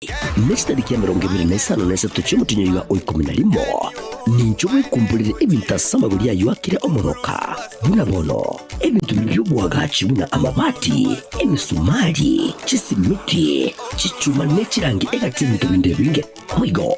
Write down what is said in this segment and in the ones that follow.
Ne chitariki 23 chi'omotienyi oiga o ikomi na rimo, ninche bwekumborere ebinto ase amagori ayio akire omoroka, buna bono ebinto biria bi'oboagachi buna amabati, emisumari, chisimiti, chichuma ne chirangi egati y'ebinto binde ebinge. Boigo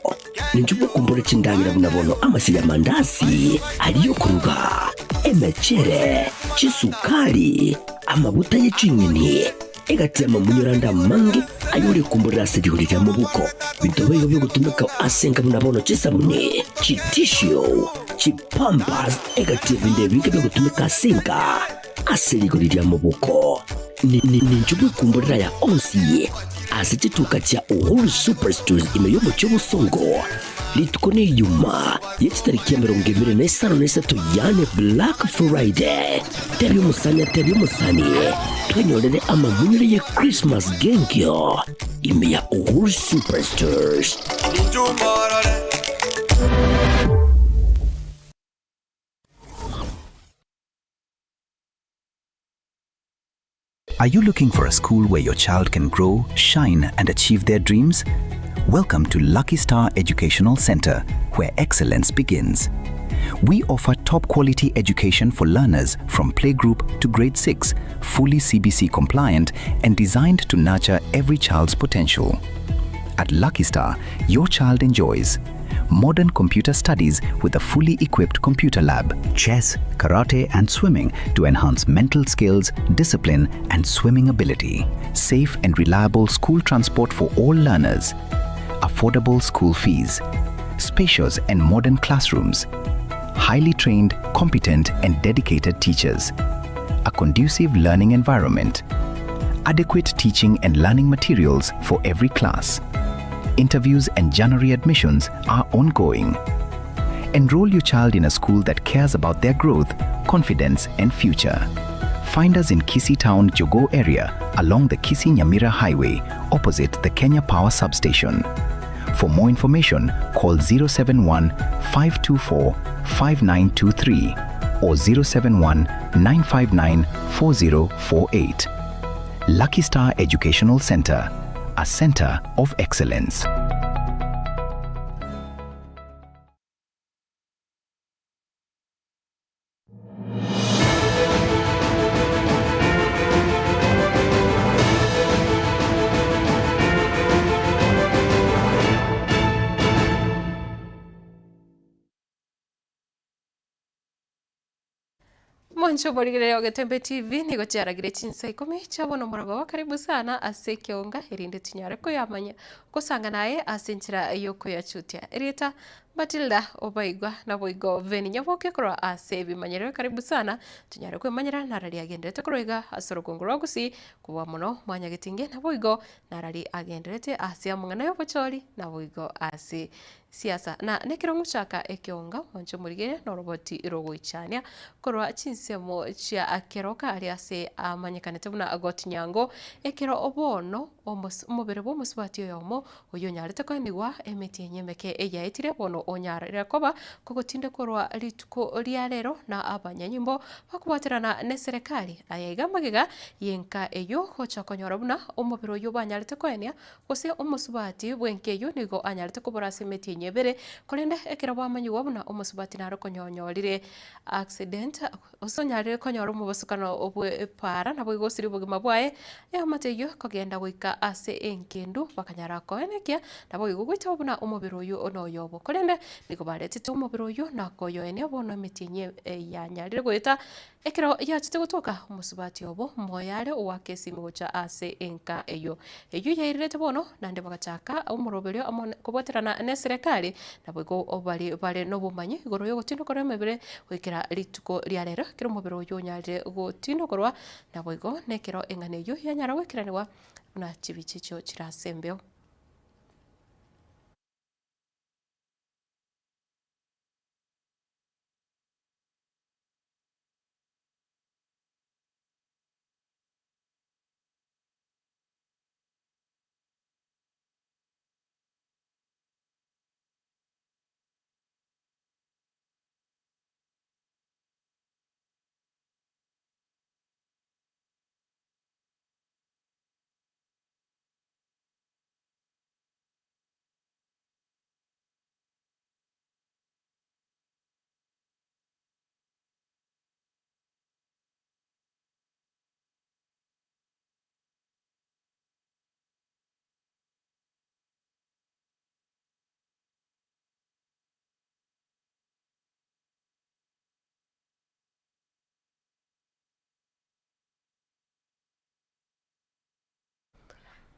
ninche bwekumborere chindagera buna bono amasio y'amandasi, aria y'okoruga, emechere, chisukari, amaguta ye ching'eni, Egati y'amamunyoro ande amange ayorekumborera ase rigori ri'amoboko, binto boigo bi'ogotumeka ase enka buna bono chisabuni, chitissue, chipampers, egati y'ebinto ebinge bi'ogotumeka ase enka ase rigori ri'amoboko. Ninche bwekumborera aya onsi ase chituka chia Uhuru Superstores ime y'omochie obosongo, rituko n'Ijumaa ye chitariki 23 yaani Black Friday. Tebia omosani atebie omosani, twenyorere amamunyore ye Christmas genkio ime ya Uhuru Superstores. Are you looking for a school where your child can grow, shine, and achieve their dreams? Welcome to Lucky Star Educational Center, where excellence begins. We offer top quality education for learners from playgroup to grade 6, fully CBC compliant and designed to nurture every child's potential. At Lucky Star, your child enjoys modern computer studies with a fully equipped computer lab, chess, karate, and swimming to enhance mental skills, discipline, and swimming ability, safe and reliable school transport for all learners, affordable school fees, spacious and modern classrooms, highly trained, competent, and dedicated teachers, a conducive learning environment, adequate teaching and learning materials for every class. Interviews and January admissions are ongoing. Enroll your child in a school that cares about their growth, confidence, and future. Find us in Kisii Town, Jogo area along the Kisii Nyamira Highway, opposite the Kenya Power Substation. For more information, call 071 524 5923 or 071 959 4048. Lucky Star Educational Center, a center of excellence. Mwanche omorigereria o Getembe TV nigo chiaragire chinsa ikomi chia bono omorogoba karibu sana ase ekeonga erinde tinyare koyamanya gosangana aye ase enchera yokoyachutia. Erieta Matilda Obaigwa naboigo Veni Nyaboke korwa ase ebimanyerero karibu sana tonyare kwemanyera narari agenderete korwa iga ase orogongo rwa Gusii kobua mono mwanyagetinge naboigo narari agenderete ase amang'ana y'obochori naboigo ase siasa. Na nekero ngochaka ekeonga mwanche omorigere noroboti rogoichania korwa chinsemo chia keroka aria ase amanyekanete buna Gotinyango ekero bono omobere bw'omosubati oyomo Oyio onyarete koenigwa emetienyi emeke eyaetire, bono onyarire koba kogotinde korwa rituko ria rero na abanyanyimbo bakobwaterana neserekari. Aya iga magega y'enka eyio gocha konyora buna omobere oyio banyarete koenia gose omosubati bw'enka eyio nigo anyarete kobora ase emetienyi ebere, korende ekero bamanyigwa buna omosubati naro konyonyorire accident Gose onyarire konyora omobosokano bw'epaara, naboigo osirie obogima bwaye, eamate eyio ekogenda goika ase engendu, bakanyara koenekia, naboigo goitaba buna omobere oyio noyobo. Korende nigo baretete omobere oyio na koyoenia bono emetienyi yanyarire goeta, ekero yachete gotoka, omosubati obo moyo are ogoaka esimi gocha ase enka eyio. Eyio yairerete bono, naende bagachaka omoroberio amo kobwaterana neserekari, naboigo baria bare nobomanyi igoro y'ogotindokora emebere goikera rituko ria rero, ekero omobere oyio onyarire gotindokorwa, naboigo nekero eng'ana eyio yanyara goikeranigwa buna chibicha echio chirasembeo.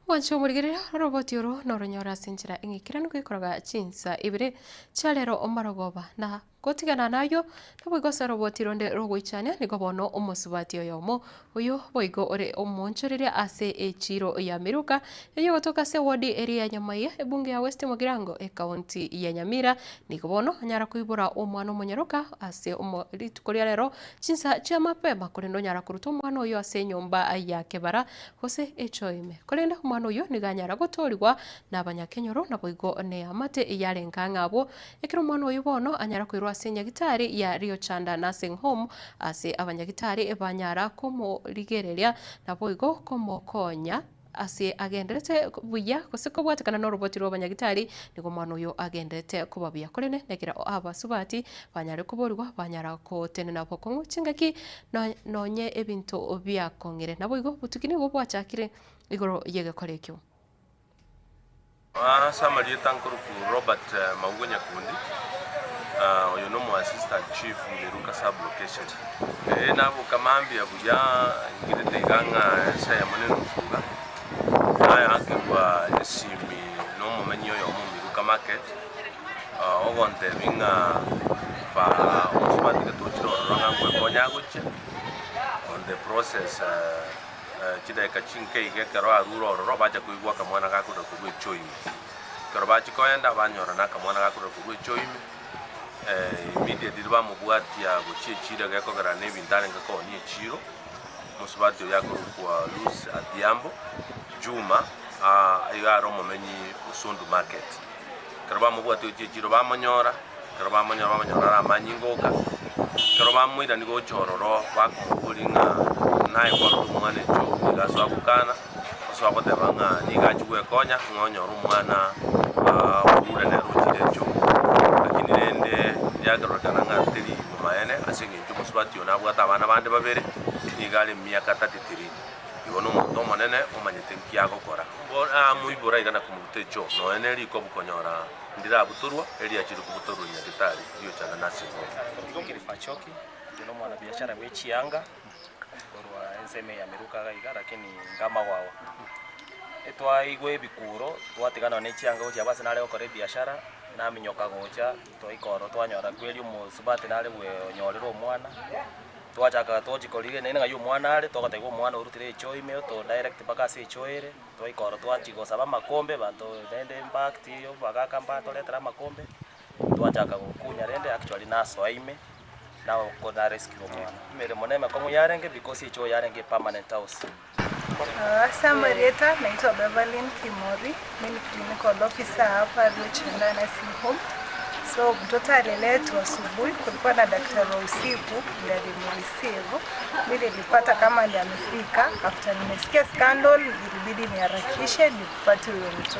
Mwanche omorigereria, oroboti oro noronyore ase enchera eng'ikeranu goikoroga chinsa ibere chia rero omorogoba. Na gotigana nayio, naboigo ase oroboti ronde rogoichania, nigo bono omosubati oyomo, oyo boigo ore omoonchoreria ase echiiro ya Miruka, eyio egotoka ase ewodi eria ya Nyamaiya, ebunge ya West Mugirango, ekaunti ya Nyamira, nigo bono anyara koibora omwana omonyaroka ase omo rituko ria rero chinsa chia mapema, korende onyara koruta omwana oyio ase enyomba ya kebara gose echoime. Korende omwana oyio nigo anyara gotoorigwa nabanyakenyoro, naboigo neamate yarenge ang'e abwo. Ekero omwana oyio bono anyara koirwa ase enyagitari ya Riochanda Nursing Home, ase abanyagitari banyara komorigereria naboigo komokonya ase agenderete buya gose kobwatekana noroboti rw'abanyagitari, nigo omwana oyo agenderete koba buya. Korende nekero abasubati banyare koborigwa banyara gotenena bokong'u chingaki nonye ebinto biakong'ire. Naboigo obotuki nigo bwachakire igoro y'egekora ekio. Ase amarieta nkorokwa Robert Maugo Nyakundi, oyo nomo assistant chief Miruka sub location. Ee naboka mambia buya ngirete iga ng'a ense eyemo ne enusu iga, nayakerwa esimi na omomenyi oyomo o Miruka market, ogontebia ng'a ba omosubati gete ochire ororo ng'a ngwekonya agochia, on the process chidakika chinke iga ekero arure ororo bacha koigwa akamwana gakorera korwa echoo ime. Ekero bachia koenda banyora na akamwana gakorera korwa echoo ime, immediately bamobwatia gochia echiro egekogera na ebinto arenge koonia echiro, omosubati oyio akorokwa Lucy Adhiambo Juma, iga are omomenyi o Sondu market. Ekero bamobwatia gochia echiro bamonyora, ekero bamonyora bamonyora are amanyinga oka, ekero bamoirania gocha ororo bakomoboria ng'a naye kwarora omwana echoo nigo asoa gokana, osoa goteba ng'a nigo achia gwekonya ng'a onyore omwana orure nere ochire echoo. Lakini rende yakerorekana ng'a teri bomaene ase eng'encho omosubati oyo nabwate abana bande babere, nigo are emiaka 33. Igo nomonto omonene omanyete nki agokora. Bono amoibora iga na komoruta echoo, nonya ne rikobu konyora ndirabutorwa, eriachire kobutorwa Nyagetari riochana Nursing Home. Kerifa Choki, inche nomwanabiashara bwe chianga korwa ensemo eye ya Miruka iga iga lakini nkamagwawa. Etwaigwa ebikuro twatiga nonye ne chianga gochia abwo ase nare gokora ebiashara, naminyoka gocha twaika ororo twanyora kweri omosubati nare bwe onyorire omwana. Twachaka tochi korigia naende ng'ai omwana are, togotebiwa omwana orutire echoo ime oto direct mpaka ase echoo ere, twaika oro twachia gosaba amakombe abanto rende impact abagaka mbatoretera amakombe, twachaka gokunya rende actually nasoa ime, nako na rescue omwana. Emeremo na emekong'u yarenge because echoo yarenge epermanent house. Ase amarieta naitwa Beverlyn Kimori, mi ni clinical officer hapa Riochanda Nursing Home. So mtoto aliletwa asubuhi, kulikuwa na daktari wa usiku ndiye alimreceive. Mi nilipata kama ndiye amefika after nimesikia scandal, ilibidi niharakishe nipate huyo mtoto.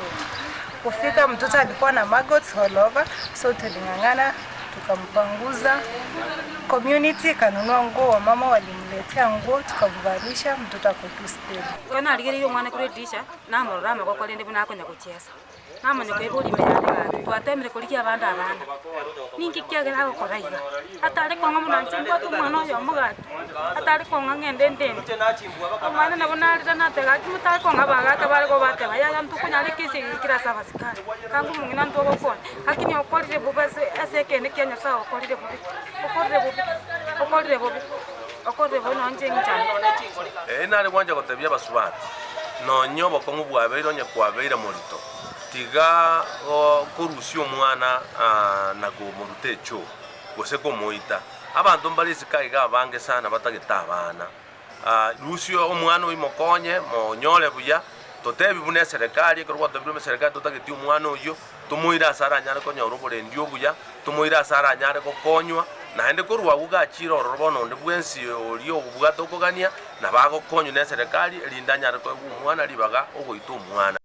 Kufika mtoto alikuwa na maggots all over, so tuling'ang'ana tukampanguza. Community ikanunua nguo, wamama walimletea nguo tukamvalisha, mtoto ako tu stable. Ekero narigereirie omwana korwa edirisha, namorora amagoko rende buna akonya gochiesa. Namanya koiboria ime yane gaki, twatemire korigia abande abana, ninki kiagera agokora iga? Atare kong'a buna inche mbwate omwana oyomo gaki, atare kong'a ng'ende ndende. Omwana nabo narire nateba gaki motare kong'a abagaka bare kobateba yaya ntokonyara ekesi eye yaikire ase abasikari, kanga omong'ina ntogokonya. Lakini okorire bobe ase ase ekeene kia Nyasae okorire bobe, okorire bobe, okorire bobe, okorire bobe nonya inche ng'ichane. Ee, nare gwancha gotebia abasubati, Nonya obokong'u bwabeire onye kwabeire morito, tiga korusia omwana na komoruta echoo, gose komoita. Abanto mbare isiko aiga abange sana batagete abana. Rusia omwana oyio mokonye, monyore buya, totebi buna eserekari, ekero gwatebire eserekari totageti omwana oyio, tomoire ase aranyare konyora oborendi obuya, tomoire ase aranyare gokonywa, naende korwa agwo gachire ororo bono onde bwensi oria obwate okogania, nabo agokonywa neserekari, erinde anyare koegwa omwana ribaga ogoita omwana.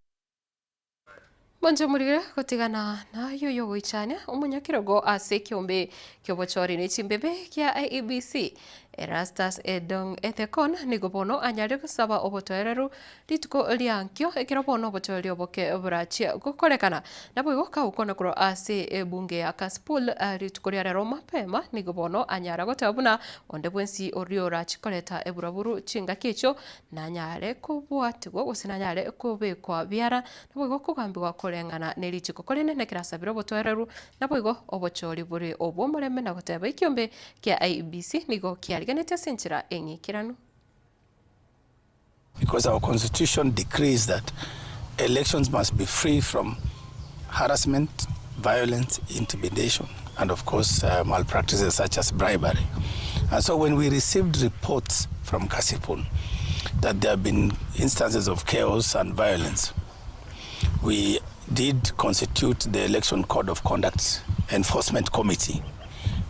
Monto omorire gotigana nayio y'ogoichania omonyakerogo ase ekeombe ki'obochori ne chimbebe kia IEBC. Erastus Edong Ethekon nigo bono anyarire gosaba obotoereru rituko riankio ekero bono obochori oboke borachie gokorekana. Naboigo kagokwana korwa ase ebunge ya Kasipul rituko ria rero mapema nigo bono anyara goteba buna onde bwensi oria orachie koreta eburaburu chingaki echio nanyare kobwatigwa gose nanyare kobekwa biara naboigo kogambigwa koreng'ana ne richiko korende nekero asabire obotoereru naboigo obochori bore obw'omorembe na goteba ekiombe kia IEBC nigo kiarigenetie ase enchera eng'ikeranu. Because our constitution decrees that elections must be free from harassment, violence, intimidation, and of course uh, malpractices such as bribery. And so when we received reports from Kasipul that there have been instances of chaos and violence, we did constitute the Election Code of Conduct Enforcement Committee.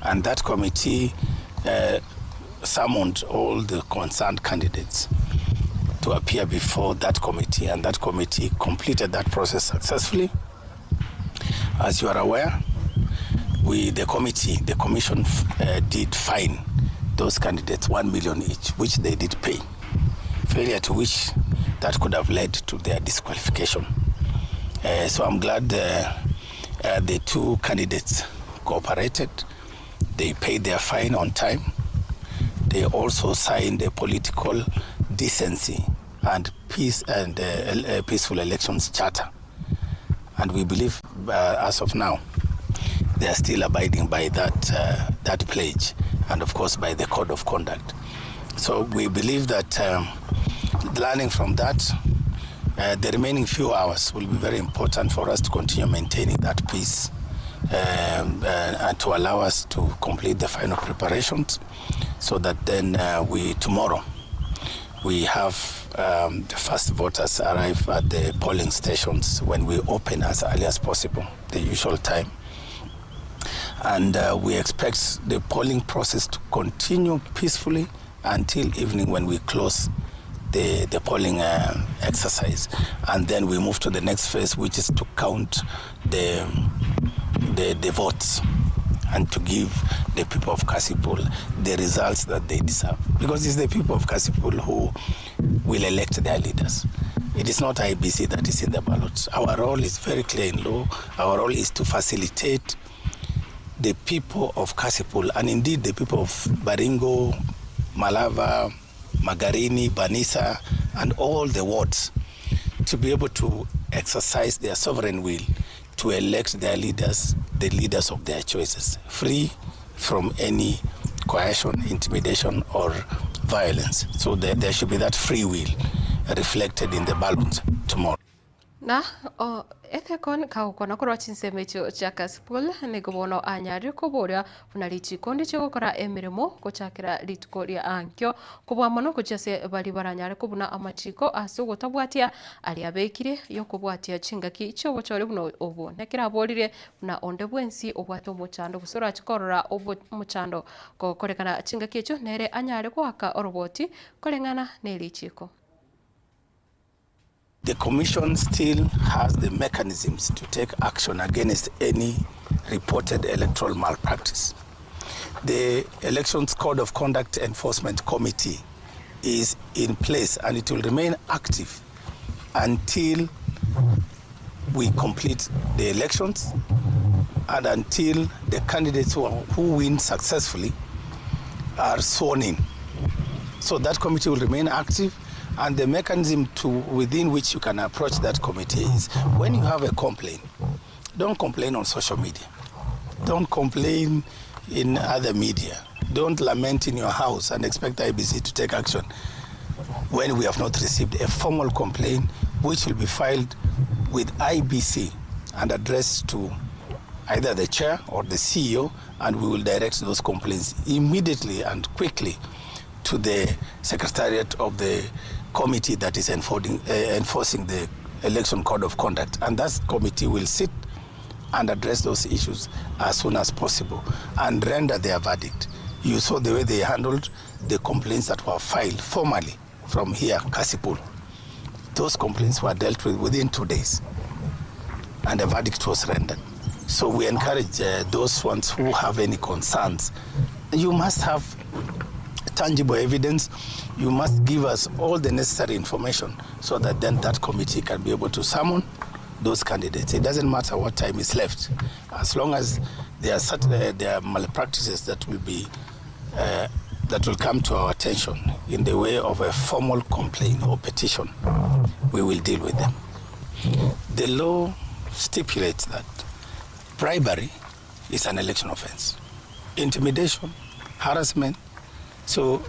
And that committee uh, summoned all the concerned candidates to appear before that committee, and that committee completed that process successfully. As you are aware, we, the committee, the commission uh, did fine those candidates 1 million each, which they did pay. Failure to which that could have led to their disqualification. Uh, so I'm glad uh, uh, the two candidates cooperated. They paid their fine on time. They also signed a political decency and peace and uh, peaceful elections charter. And we believe, uh, as of now, they are still abiding by that, uh, that pledge and, of course, by the code of conduct. So we believe that um, learning from that, uh, the remaining few hours will be very important for us to continue maintaining that peace um, uh, and to allow us to complete the final preparations so that then uh, we tomorrow we have um, the first voters arrive at the polling stations when we open as early as possible, the usual time. And uh, we expect the polling process to continue peacefully until evening when we close the, the polling uh, exercise. And then we move to the next phase, which is to count the, the, the votes and to give the people of Kasipul the results that they deserve. Because it's the people of Kasipul who will elect their leaders. It is not IBC that is in the ballot. Our role is very clear in law. Our role is to facilitate the people of Kasipul and indeed the people of Baringo, Malava, Magarini, Banisa, and all the wards to be able to exercise their sovereign will to elect their leaders, the leaders of their choices, free from any coercion, intimidation, or violence. So there, there should be that free will reflected in the ballot tomorrow. Na o Ethekon kagokwana korwa chinsemo echio chia Kasipul nigo bono anyarire koboria buna richiko ndichio gokora emeremo gochakera rituko ria ankio kobua mono gochia ase baria baranyare kobuna amachiko ase ogotabwatia aria abekire yokobwatia chingaki chiobochori buna obo nekero aborire buna onde bwensi obwate omochando gose orache korora omochando gokorekana chingaki echio nere anyare goaka oroboti koreng'ana na erichiko. The Commission still has the mechanisms to take action against any reported electoral malpractice. The Elections Code of Conduct Enforcement Committee is in place and it will remain active until we complete the elections and until the candidates who, are, who win successfully are sworn in. So that committee will remain active and the mechanism to within which you can approach that committee is when you have a complaint, don't complain on social media. Don't complain in other media. Don't lament in your house and expect IBC to take action when we have not received a formal complaint which will be filed with IBC and addressed to either the chair or the CEO, and we will direct those complaints immediately and quickly to the secretariat of the committee that is enforcing, uh, enforcing the election code of conduct. And that committee will sit and address those issues as soon as possible and render their verdict. You saw the way they handled the complaints that were filed formally from here, Kasipul. Those complaints were dealt with within two days and a verdict was rendered. So we encourage uh, those ones who have any concerns. You must have tangible evidence, you must give us all the necessary information so that then that committee can be able to summon those candidates. It doesn't matter what time is left, as long as there are certain there are malpractices that will be that will come to our attention in the way of a formal complaint or petition, we will deal with them. The law stipulates that bribery is an election offense, intimidation, harassment. So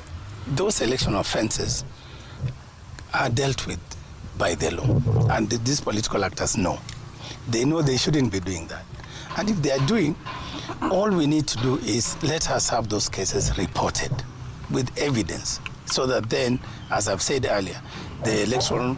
those election offenses are dealt with by the law. And these political actors know. They know they shouldn't be doing that. And if they are doing, all we need to do is let us have those cases reported with evidence so that then, as I've said earlier, the electoral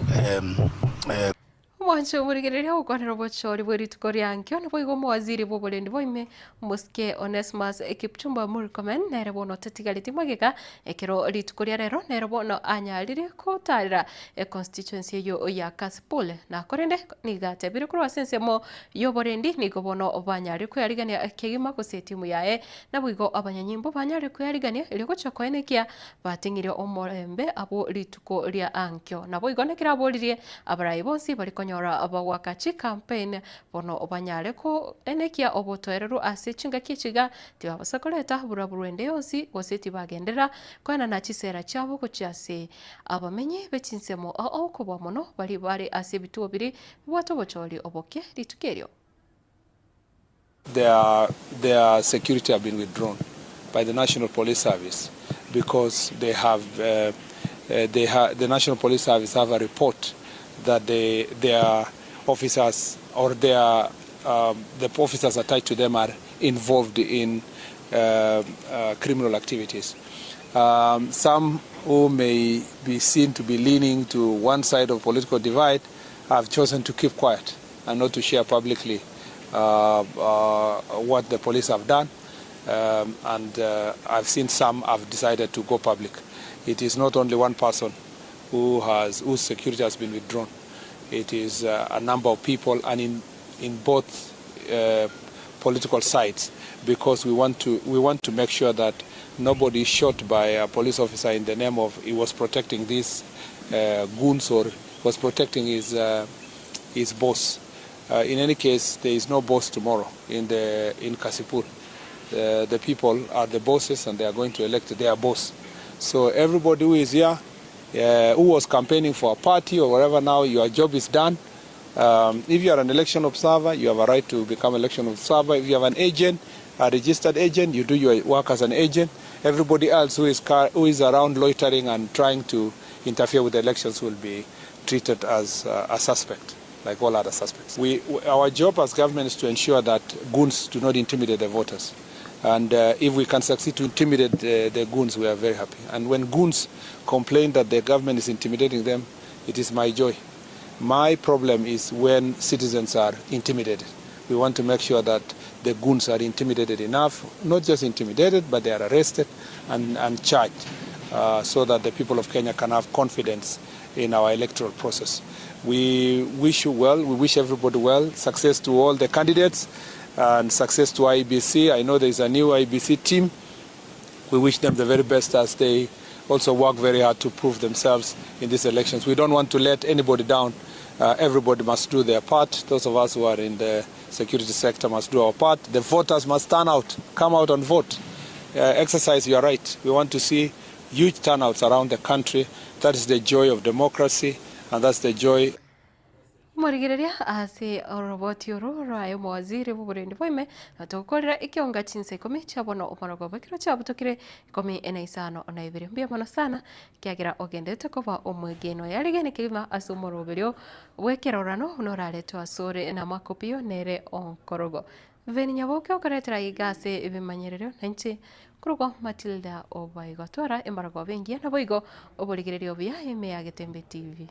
Omwancho omorigereria ogokwanera obochori bwe rituko ria nkio naboigo omowaziri bw'oborendi bwa ime Omosike Onesmus Kipchumba Murkomen nere bono otatigareti magega ekero rituko ria rero nere bono anyarire kotarera econstituency eyio ya Kasipul na korende nigo atebire korwa ase ensemo ya oborendi nigo bono banyarire koyarigania kegima gose etimu yaye naboigo abanyanyimbo banyarire koyarigania erio gochia koenekia bating'irie omorembe abwo rituko ria ankio naboigo nekero aboririe abarai bonsi bari konyora bagwaka chicampaign bono banyare koenekia obotoereru ase chingaki echiga tibabasa koreta buraburu ende yonsi gose tibagenderera koenana chisera chiabo gochia ase abamenyi bechinsemo ao okobua mono bari bare ase ebituo biri bibwate obochori oboke rituko erio. Their security have been withdrawn by the National Police Service because the National Police Service have a report that their officers or the officers attached to them are involved in criminal activities. Some who may be seen to be leaning to one side of political divide have chosen to keep quiet and not to share publicly what the police have done. And I've seen some have decided to go public. It is not only one person whose security has been withdrawn. It is a number of people, and in both political sides, because we want to make sure that nobody is shot by a police officer in the name of he was protecting these goons or was protecting his boss. In any case, there is no boss tomorrow in Kasipul. The people are the bosses, and they are going to elect their boss. So everybody who is here, who was campaigning for a party or whatever, now your job is done. If you are an election observer, you have a right to become election observer. If you have an agent, a registered agent, you do your work as an agent. Everybody else who is around loitering and trying to interfere with the elections will be treated as a suspect, like all other suspects. Our job as government is to ensure that goons do not intimidate the voters. And if we can succeed to intimidate the goons, we are very happy. And when goons complain that the government is intimidating them, it is my joy. My problem is when citizens are intimidated. We want to make sure that the goons are intimidated enough, not just intimidated, but they are arrested and charged, so that the people of Kenya can have confidence in our electoral process. We wish you well, we wish everybody well, success to all the candidates and success to IEBC. I know there is a new IEBC team. We wish them the very best as they also work very hard to prove themselves in these elections. We don't want to let anybody down. Everybody must do their part. Those of us who are in the security sector must do our part. The voters must turn out, come out and vote. Exercise your right. We want to see huge turnouts around the country. That is the joy of democracy, and that's the joy. Omorigereria ase oroboti oro rwaye omowaziri bw'oborendi bwa ime na togokorera ekionga chinsa ikomi chiabono omorogoba ekero chiabutokire 15 na 2 mbuya mono sana kiagera ogendete koba omwegeno yarigene kegima ase omoroberio bw'ekerorano noraretwe asore na makopio nere onkorogo Veni Nyaboke okoretera iga ase ebimanyererio na inche korokwa Matilda Obaigo twara emaragoba engiya naboigo oborigereria obuya ime ya Getembe TV.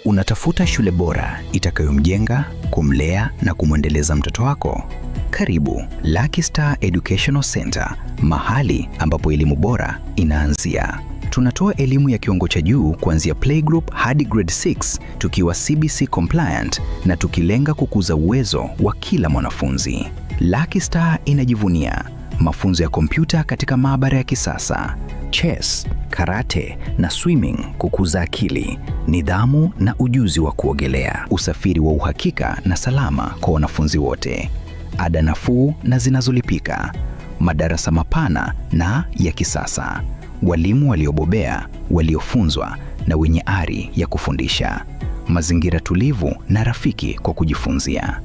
Unatafuta shule bora itakayomjenga, kumlea na kumwendeleza mtoto wako? Karibu Lucky Star Educational Center, mahali ambapo elimu bora inaanzia. Tunatoa elimu ya kiwango cha juu kuanzia playgroup hadi grade 6 tukiwa CBC compliant na tukilenga kukuza uwezo wa kila mwanafunzi. Lucky Star inajivunia mafunzo ya kompyuta katika maabara ya kisasa, chess, karate na swimming kukuza akili, nidhamu na ujuzi wa kuogelea, usafiri wa uhakika na salama kwa wanafunzi wote, ada nafuu na zinazolipika, madarasa mapana na ya kisasa, walimu waliobobea, waliofunzwa na wenye ari ya kufundisha, mazingira tulivu na rafiki kwa kujifunzia,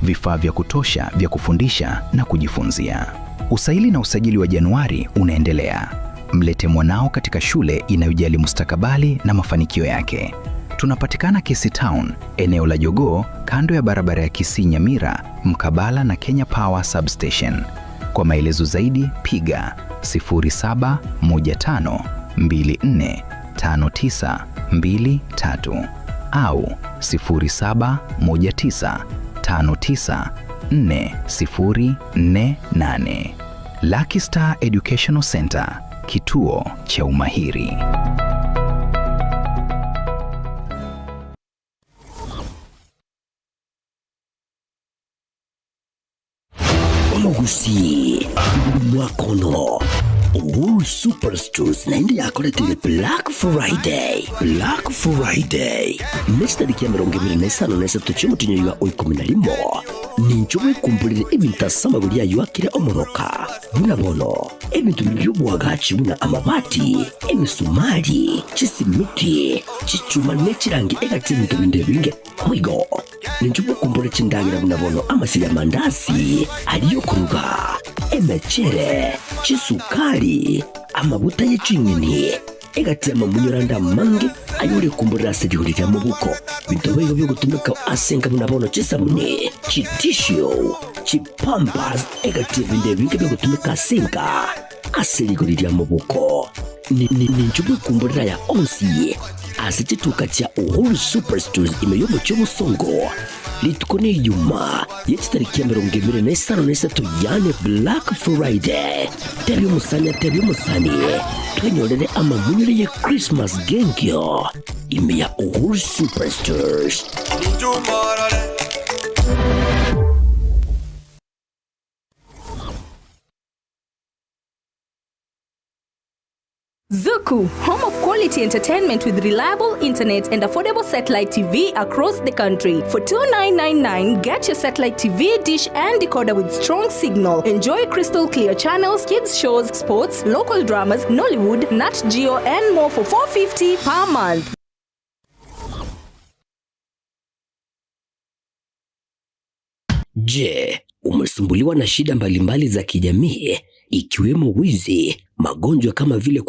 vifaa vya kutosha vya kufundisha na kujifunzia. Usaili na usajili wa Januari unaendelea. Mlete mwanao katika shule inayojali mustakabali na mafanikio yake. Tunapatikana Kisii Town, eneo la Jogoo, kando ya barabara ya Kisii Nyamira, mkabala na Kenya Power Substation. Kwa maelezo zaidi piga 0715245923 au 0719594048. Lucky Star Educational Center, kituo cha umahiri. Omogusi mwakono Uhuru Superstores naende yakoretire Black Friday. Black Friday nesitariki ya 25 chiomotinyo iga o 11 nincho bwekumburire ebinto ase amagori aywo akire omoroka buna bono ebinto biria bioboagachi buna amabati emisumari chisimiti chichuma ne chirangi egati ebinto binde ebinge boigo nincho bwekumburire chindagera buna bono amasiri amandasi aria okoruga emechere chisukari amabuta ye ching'eni egati amamunyoranda amange ayore kumburira ase rigori ria mobuko binto boigo biogotumeka ase enka buna bono chisabuni chitishu chipampas egati ebinto ebinge biogotumeka ase enka ase rigori ria mobuko nincho bwekumburira ya onsi ase chituka chia Uhuru Superstores ime y'omochie obosongo rituko na ejuma ye chitariki ya 23 yaani Black Friday tebia omosani atebia omosani twenyorere amamunyore ye Christmas genkio ime ya Uhuru Superstores. Zuku, home of quality entertainment with reliable internet and affordable satellite TV across the country. For $2,999, get your satellite TV, dish and decoder with strong signal. Enjoy crystal clear channels, kids shows, sports, local dramas, Nollywood, Nat Geo and more for $450 per month. Je, umesumbuliwa na shida mbalimbali za kijamii ikiwemo wizi, magonjwa kama vile